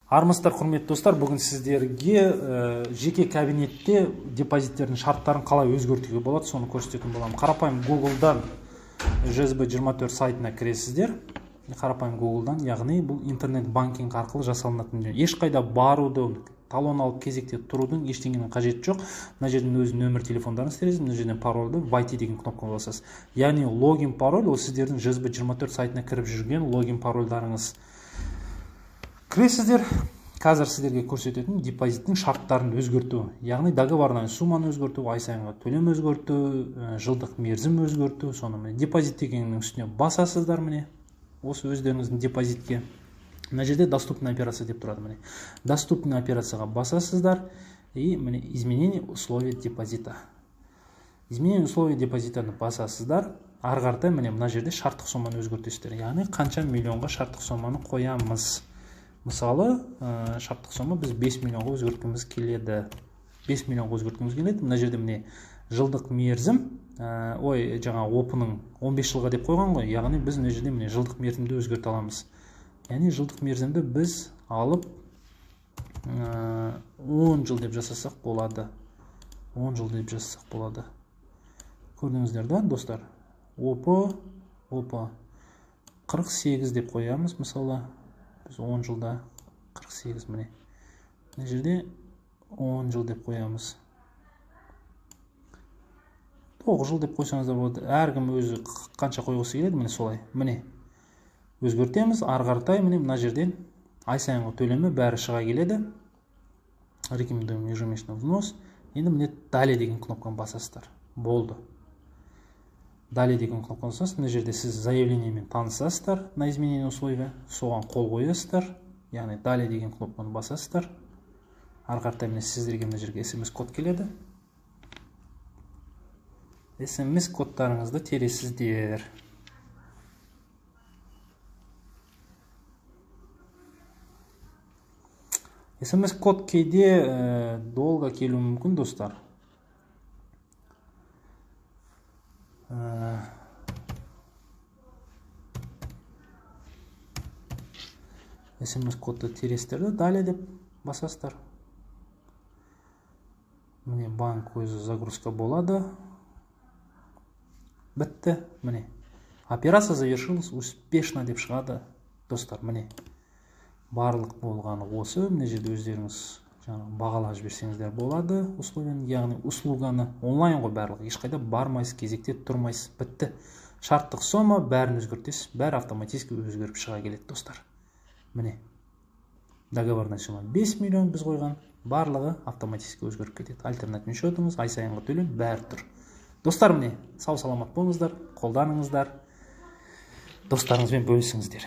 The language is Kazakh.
Армысыздар, құрметті достар, бүгін сіздерге жеке кабинетте депозиттердің шарттарын қалай өзгертуге болады, соны көрсететін боламын. Қарапайым Google'дан ЖСБ24 сайтына кіресіздер. Қарапайым Google'дан, яғни бұл интернет банкинг арқылы жасалынатын дүние. Ешқайда баруды, талон алып кезекте тұрудың ештеңенің қажеті жоқ. Мына жерден өз нөмір телефондарыңызды тересіз, мына жерден парольді «Войти» деген кнопканы басасыз. Яғни логин пароль ол сіздердің ЖСБ24 сайтына кіріп жүрген логин парольдарыңыз. Кіресіздер, қазір сіздерге көрсететін депозиттің шарттарын өзгерту, яғни договорная сумманы өзгерту, ай сайынғы төлем өзгерту, жылдық мерзім өзгерту, соны міне депозит дегеннің үстіне басасыздар, міне осы өздеріңіздің депозитке. Мына жерде доступная операция деп тұрады, міне. Доступная операцияға басасыздар и міне изменение условий депозита. Изменение условий депозитаны басасыздар. Ары қаратай міне мына жерде шарттық соманы өзгертесіздер. Яғни қанша миллионға шарттық соманы қоямыз. Мысалы, шарттық сома біз 5 миллионға өзгерткіміз келеді. 5 миллионға өзгерткіміз келеді. Мына жерде міне жылдық мерзім, жаңа ОП-ның 15 жылға деп қойған ғой. Яғни біз мына жерде міне жылдық мерзімді өзгерте аламыз. Яғни жылдық мерзімді біз алып 10 жыл деп жасасақ болады. 10 жыл деп жасасақ болады. Көрдіңіздер да, достар? ОП 48 деп қоямыз, мысалы. Біз 10 жылда 48 міне. Мына жерде 10 жыл деп қоямыз. 9 жыл деп қойсаңыз да болады. Әркім өзі қанша қойғысы келеді, міне солай. Міне өзгертеміз. Ары қаратай міне мына жерден ай сайынғы төлемі бәрі шыға келеді. Рекомендуем ежемесячный взнос. Енді міне далее деген кнопканы басасыздар. Болды. Далее деген кнопканы басасыз. Мына жерде сіз заявлениемен танысасыздар на изменение условия, соған қол қоясыздар. Яғни далее деген кнопканы басасыздар. Ары қаратай міне сіздерге мына жерге SMS код келеді. SMS кодтарыңызды тересіздер. SMS код кейде долго келуі мүмкін, достар. SMS кодты тересіздер де далее деп басасыздар. Міне банк өзі загрузка болады. Бітті, міне. Операция завершилась успешно деп шығады, достар, міне. Барлық болғаны осы. Мына жерде өздеріңіз жаңағы бағалап жіберсеңіздер болады условияны, яғни услуганы онлайн ғой барлығы. Ешқайда бармайсыз, кезекте тұрмайсыз. Бітті. Шарттық сома бәрін өзгертесіз, бәрі автоматически өзгеріп шыға келеді, достар. Міне. Договорная сумма 5 миллион біз қойған, барлығы автоматически өзгеріп кетеді. Альтернативный счетыңыз, ай сайынғы төлем бәрі тұр. Достар, міне, сау саламат болыңыздар, қолданыңыздар, достарыңызбен бөлісіңіздер.